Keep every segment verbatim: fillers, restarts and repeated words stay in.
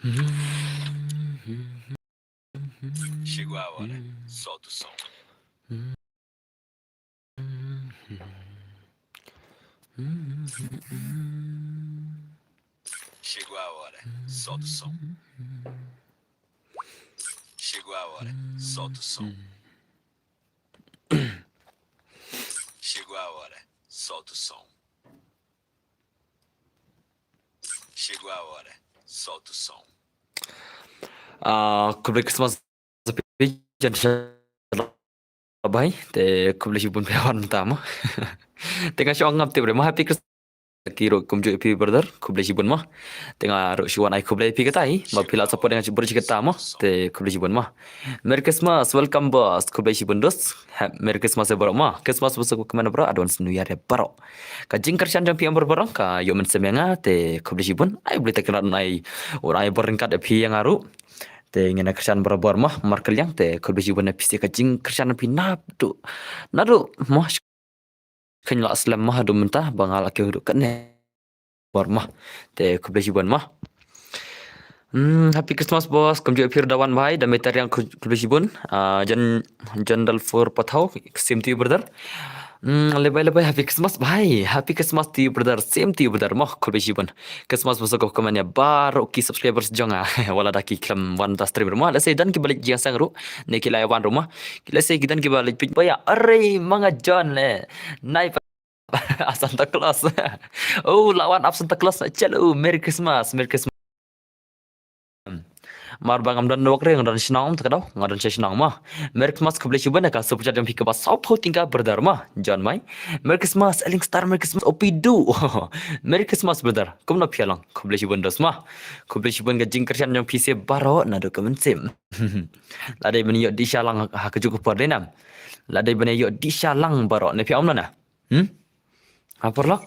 Chegou a hora, solta o som. Chegou a hora, solta o som. Chegou a hora, solta o som. Chegou a hora, solta o som. Chegou a hora, solta o som. Ah, khublei Christmas. Jan sha bai te khublei shibun phi wan tam. Te nga shong ngam tip re ma happy Christmas. Ki ruh kumjuh phi brother khublei shibun ma. Te nga ruh shu wan ai khublei phi katai ma phi la support nga bru shi kata ma. Te khublei shibun ma. Merry Christmas, welcome boss, khublei shibun dos. Ha, Merry Christmas ya baroh ma. Christmas basa kumne baroh, advance New Year ya baroh. Ka jingkyrshan jong phi em baroh baroh ka ïoh mynsiem ïa nga te khublei shibun. Ai blei te kynrad ai ur ai bor ryngkat ïa phi ïa nga ruh. Te ngin ïa kyrshan barabor ma, markylliang te khublei shibun ïa phi sa ka jingkyrshan phi naduh naduh ma. Kynrad slem ma haduh mynta ba nga la kiew haduh kane. Bor ma. Te khublei shibun ma. Hmm, happy Christmas boss. Kumjuh phi ruh da wan bhai, da me tariang khublei shibun. Ah, jan jan dal for pathau, same to you brother. Hmm, lebai lebai happy Christmas bhai. Happy Christmas to you brother. Same to you brother. Mo khublei shibun. Christmas basa kumne ïa baroh ki subscribers jong nga. Wat la da ki khlem wan da stream ruh ma. Lehse don kiba leit jingsang ruh. Ne ki la wan ruh ma. Lehse ki don kiba leit peit ba ïa. Are ma nga John le. Nai pa Santa Claus. Oh, la wan ap Santa Claus. Chalo, Merry Christmas, Merry Christmas. Mar ba ngam don network re, nga don shnong te ka dau, nga don shnong ma. Merry Christmas khublei shibun ka super chat jong phi kaba saw phew tyngka brother ma. John mai. Merry Christmas, Elling Star, Merry Christmas, Opidu. Merry Christmas brother. Kumno phi ïa long? Khublei shibun dos ma. Khublei shibun ka jingkyrshan jong phi sa baroh naduh ka mynsiem. Lada ban ïoh dih sha lang ha ka juk ka por dei nam. Lada ban ïoh dih sha lang baroh ne phi ong na. Hmm? Ha paralok.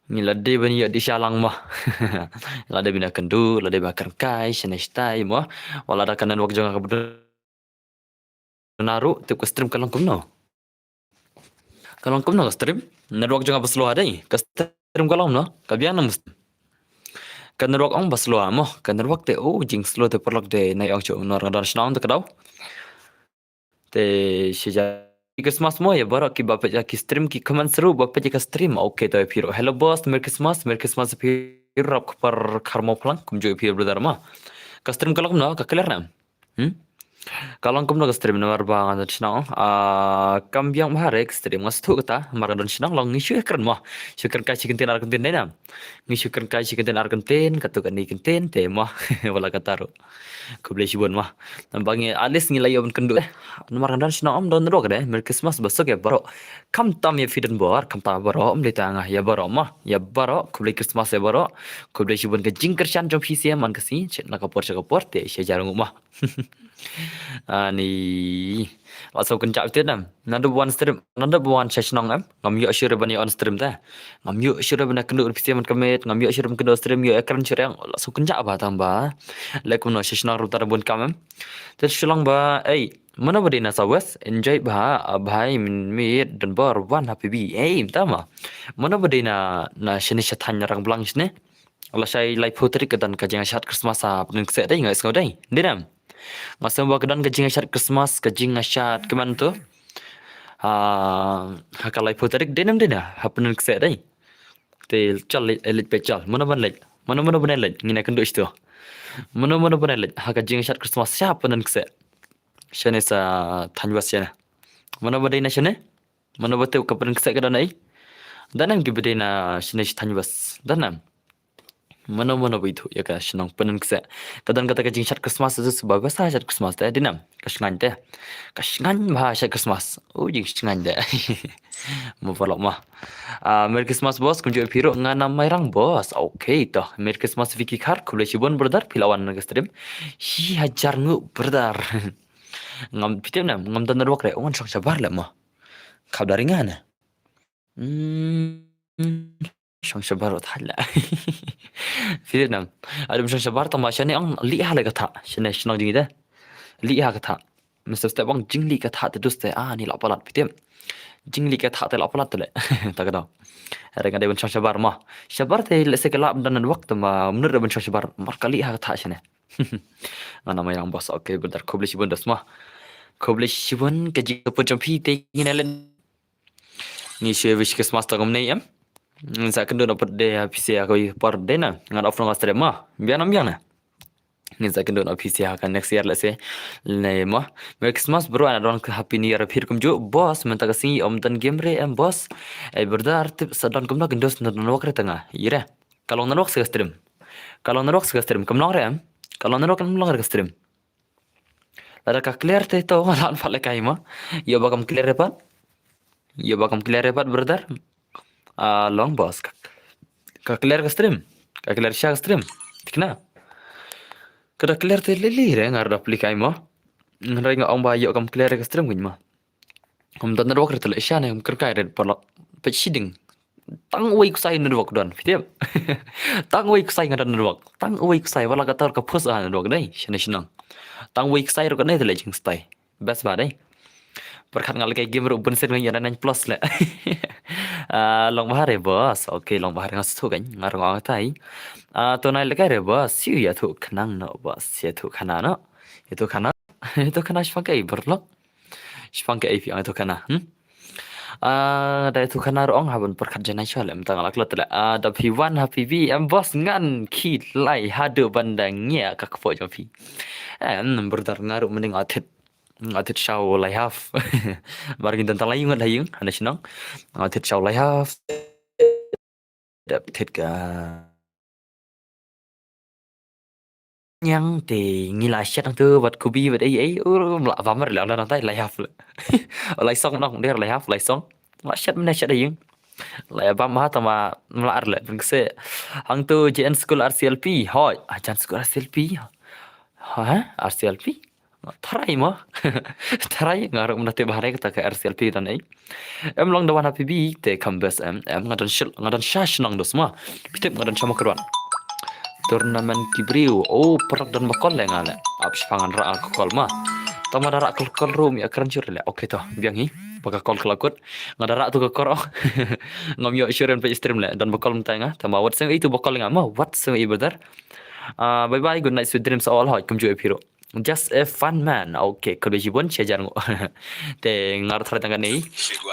Ngi la dei ban ïoh dih sha lang ma. La dei ban ïakynduh, la dei ban kren kai, shane shatai ma. Wat la da ka network jong nga ka bdon na ruh, tip ka stream ka long kumno. Ka long kumno ka stream? Network jong nga ba slow ha dei. Ka stream ka long kumno? Ka biang na must. Ka network ong ba slow ha mo. Ka network te oh jing slow te paralok te nai ong shu nor nga don shnong te ka dau. Te shisha Christmas mo ïa baroh kiba peit ïa ki stream ki comment ruh ba peit ïa ka stream. Okay to ïa phi ruh. Hello boss, Merry Christmas, Merry Christmas ïa phi ruh rap kpar kharmo phlang kumjuh ïa phi brother ma. Ka stream ka long kumno ka clear na. Hmm? Ka long kumno ka stream namar ba nga don shnong. Ah, kam biang bha re ka stream nga sngewthuh kata mar nga don shnong long ngi shu kren ma. Shu kren kai shi kyntien ar kyntien dei na. Ngi shu kren kai shi kyntien ar kyntien, katu kane kyntien te ma. Wat la kata ruh. Khublei shibun ma. Namar ngi at least ngi la ïoh ban kynduh eh. Namar nga don shnong ym don ruh de. Merry Christmas ba suk ïa baroh. Khamtam ïa phi don bor, khamtam baroh, ym dei tang ïa baroh ma. Ïa baroh, khublei Christmas ïa baroh. Khublei shibun ka jingkyrshan jong phi sa man ka sngi, shet na ka por sha ka por te sha jar nguh ma. Ani. La sngewkynjah te nam. Naduh ba wan stream, naduh ba wan sha shnong em. Ngam ïoh shuh re ban ïa on stream te. Ngam ïoh shuh re ban ïa kynduh phi sa man ka met, ngam ïoh shuh re ban kynduh stream, ïoh ïa kren shuh re. La sngewkynjah ba tang ba. Leh kumno sha shnong ruh ta da bun kam em. Te shu long ba, ei, mano ba dei na South West, enjoy bha, ah, bha, min miet, don bor, wan happy bi. Ei, mynta ma. Mano ba dei na, na shane sha thaiñ Rangblang shane. Lashai laiphew tarik ka don ka jingïashad Christmas ha Pyndenkynseh dei, nga sngew dei. Dei nam. Nga sngew ba ka don ka jingïashad Christmas, ka jingïashad kmen tu. Ah, ha ka laiphew tarik dei nam dei na, ha Pyndenkynseh dei. Te chal leit, eh, leit peit chal. Mano ban leit? Mano mano ban leit? Ngin ïakynduh shito. Mano mano ban leit? Ha ka jingïashad Christmas sha Pyndenkynseh. Shane sa thaiñ West shane. Mano ba dei na shane? Mano ba tip ka Pyndenkynseh ka don ei? Don em kiba dei na shane sha thaiñ West? Don em? Mano mano ba ithuh ïa ka shnong Pyndenkynseh. Ka don kata ka jingshad Christmas tu sba ba sa shad Christmas te dei nam. Ka shngaiñ te. Ka shngaiñ ba shad Christmas. U jingshngaiñ te. Mo paralok ma. Ah, Merry Christmas boss, kumjuh phi ruh nga na Mairang boss. Okay to. Merry Christmas Vicky Khar, khublei shibun brother, phi la wan na ka stream. Hi hajar nguh brother. Ngam phi tip nam, ngam don network re, ngan shong shabar le mo. Khap da ringa na. Hmm. Shong shabar thaiñ la. Phi tip nam. Adum shong shabar tang ba shane ong lih ha le ka thah. Shane shnong jong ngi te. Lih ha ka thah. Mister Step ong jingli ka thah te dus te. Ah, ni la palat phi tip. Jingli ka thah te la palat te le. Ta ka dang. Re nga dei ban shong shabar mo. Shabar te lehse ka la ban don network te ma mynta re ban shong shabar. Mar kali ha ka thah shane. Nga na mai lang boss. Okay, brother, khublei shibun dos mo. Khublei shibun ka jingkyrpad jong phi te ngin len. Ngi shu wish Christmas ta kumne em. Ngin sa kynduh na pat de ha phi se ha ka por de na. Ngan off nang stream mo. Biang na biang na. Ngin sa kynduh na phi se ha ka next year lehse. Ne mo. Merry Christmas bro and advance happy new year phi kumjuh. Boss mynta ka sngi ym don game re em boss. Ei brother tip sa don kumno kynduh sa don network re tanga. Ire. Ka long network sa ka stream. Ka long network sa ka stream. Kam long re em. Ka long network kam long re ka stream. Lada ka clear te to nga la anfat lehkai mo. Ïoh ba kam clear re pat. Ïoh ba kam clear re pat brother. Ah, long boss. Ka, ka clear ka stream. Ka clear sha ka stream. Thikna. Ka da clear te lili re nga da pli kai mo. Nga ring ong ba ïoh kam clear ka stream kuñ mo. Ym don network re te leh sha ne ym kyrkai re paralok. Peit shiding. Tang uwei ksai network don. Phi tip. Tang uwei ksai nga don network. Tang uwei ksai wala ka tor ka phus ah network dei. Shane shnong. Tang uwei ksai ruh ka dei te leh jingstai. Best ba dei. Pyrkhat nga lehkai game ruh bun sen nga ïa nine plus le. Ah, long bahar eh boss. Okay, long bahar nga shu kan. Nga rong ang tai. Ah, to nai lehkai re boss. Siu ïathuh khnang no boss. Ïathuh khana no. Ïathuh khana. Ïathuh khana shipang kai berlok. Shipang kai phi ang ïathuh khana. Hmm? Ah, da ïathuh khana rong ha ban pyrkhat janai shwa le mynta nga la klot le. Ah, da phi wan ha phi bi em boss ngan ki lai haduh ban da ngia ka kpo jong phi. Em, brother nga ruh mending atit. Nga thit shaw lai haf. Bar ngin don tang lai ngut ha ïing hana shnong. Nga thit shaw lai haf. Dep thit ka ñiang te ngi la shet nang tu wat kubi wat ei ei ur mla bam re la nang tai lai haf le. Lai song nong der lai haf lai song. La shet mene shet ha ïing. Lai bam ha tama mla ar le. Pengse hang tu J N school R C L P. Hoi, ajan school R C L P. Ha, R C L P. Tharai mo. Tharai nga ruh mynta te bahare kata ka R C L P dan ei. Em long da wan ha P B te kam bes em em nga dan shil nga dan sha shnong dos mo. Pitip nga dan sha ma kyrwan. Tournament ki briew. Oh, paralok dan ba kol le nga le. Ap shpang ngan ra ka kol ma. Tama da ra ka kol rum ya kran jur le. Okay to, biang hi. Ba ka kol kala kut. Nga da ra tu ka kor. Ngam ïoh shuren pe stream le. Dan ba kol mynta nga. Tama wat seng itu ba kol nga ma. Wat seng i brother. Ah, bye bye, good night, sweet dreams all. Hoi, kumjuh e phi ruh. Just a fun man. Okay, khublei shibun, shajar ngo. Te ngar thrai tang kane.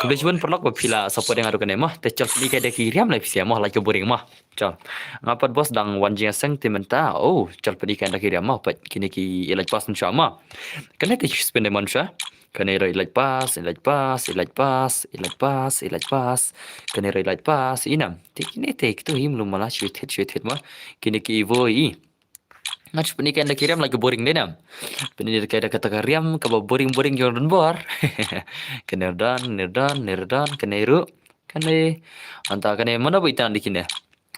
Khublei shibun paralok ba phi la support nga ruh kane mo. Te chal pynïaid kai da ki riam la phi sia mo, like boring mo. Chal. Nga pat boss dang wan jingïaseng te mynta. Oh, chal pynïaid kai da ki riam mo. Pat kine ki elite pass mynshwa mo. Kane te spin diamond mynshwa. Kane ruh elite pass, elite pass, elite pass, elite pass, elite pass. Kane ruh elite pass. Inam. Te kine te kitu him lum mala shwe thit shwe thit mo. Kine ki evo i. Nga shu pynïaid kai da ki riam la ki boring dei nam. Pynïaid kai da kata ka riam kaba boring boring jong don bor. Kane don, ne don, ne don, kane ruh. Kane anta kane mano ba itynnad da kine.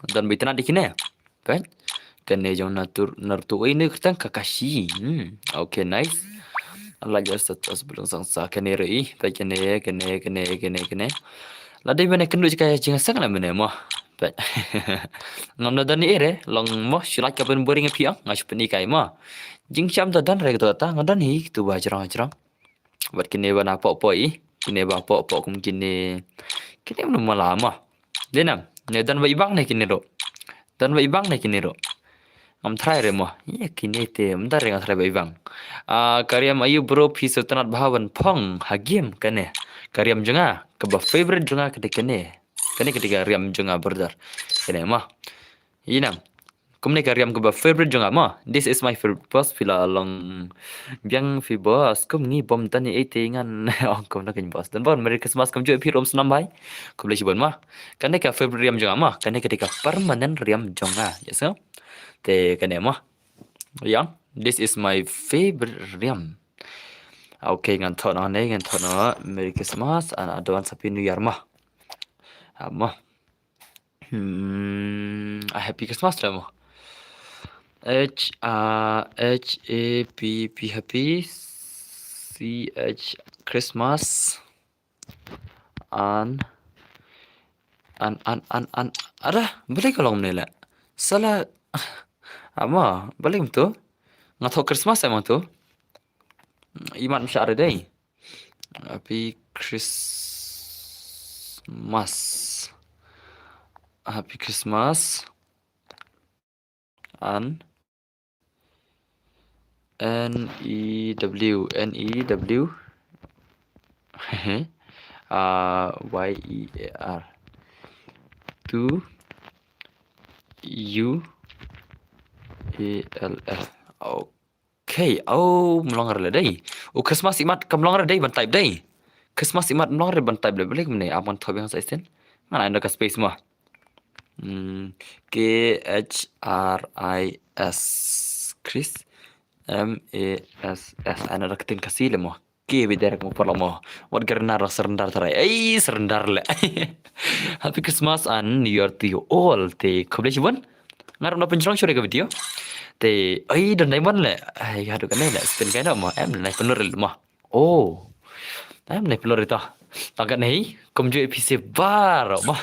Don ba itynnad da kine. Peit. Kane jong Natur Naruto oi ne kyrteng Kakashi. Hmm. Okay, nice. Like your status belum sangsa kane ruh i. Peit kane kane kane kane kane. La dei mane kynduh jaka jingïaseng la mane mo. Peit. Ngam da don ni ere long mo shu like ka ban boring phi ang nga shu pynïaid kai mo. Jingsham da don re kata kata nga don hi tu ba jrong jrong. Bad kine ba na pok pok i kine ba pok pok kum kine. Kine mano mala mo. Dei nam ne don ba ibang ne kine ruh. Don ba ibang ne kine ruh. Ngam thrai re mo. Ye kine te mynta re ngam thrai ba ibang. Ah, ka riam ayu bro phi shu tynnad bha ban phong ha game kane. Ka riam jong nga kaba favorite jong nga ka dei kane. Kane ka dei ka riam jong nga brother. Kane mo. Inam. Kumne ka riam kaba favorite jong nga mo. This is my favorite boss phi la long biang phi boss kum ngi bom tani ei te ngan ong kumno kane boss. Don bor Merry Christmas kumjuh phi rum snam bhai. Khublei shibun mo. Kane ka favorite riam jong nga mo. Kane ka dei ka permanent riam jong nga. Yes no? Te kane mo. Yang, this is my favorite riam. Okay, ngan thoh noh ne, ngan thoh noh Merry Christmas and advance Happy New Year mo. Ah, mo. Hmm, a Happy Christmas re mo. H A H A P P happy C H Christmas. An an an an an ada balei ka long ne la sala ama balei tu nga thoh Christmas emang tu imat msha are dei. Happy Chris Christmas. Happy Christmas. And N E W, N E W, uh, Y E A R. To you, A L F. Okay, oh, mlong re dei. Oh, Christmas imat kam long re dei ban type dei. Christmas imat mlong re ban type dei. Balik mene, amon thob yang sa isten. Mana ada ka space mah. Hmm, K H R I S, Chris. M A S S. Ana da ka ktien Khasi le mo. Ke bi direct mo por mo. Wat gerna ra surrender trai. Ei, surrender le. Happy Christmas and New Year to you all. Te khublei shibun. Ngarap na penjrong shore ka video. Te, ei, don diamond le. Ai, hadu kane le. Spin kaina mo. Em, nai penur le mo. Oh. Em, nai penur ita. Takat nei. Kumju A P C bar mo.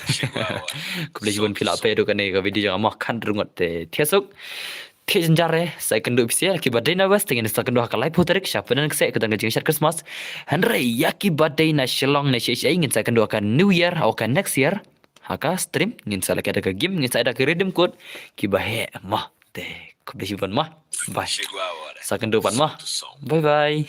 Khublei shibun phi la pe du kane ka video jong mo. Khan rungot te thiasuk. Thie jynjar re, sa ïakynduh phi sha kiba dei na West, te ngin sa kynduh ha ka laiphew tarik sha pynang kseh ka dang ka jingshat Christmas. Hynrei ïa kiba dei na Shillong ne sha sha ngin sa kynduh ha ka New Year, ha ka next year. Ha ka stream ngin sa leh da ka game, ngin sa da ka redeem code kiba heh mo. Te khublei shibun mo. Bye. Sa kynduh pat mo. Bye bye.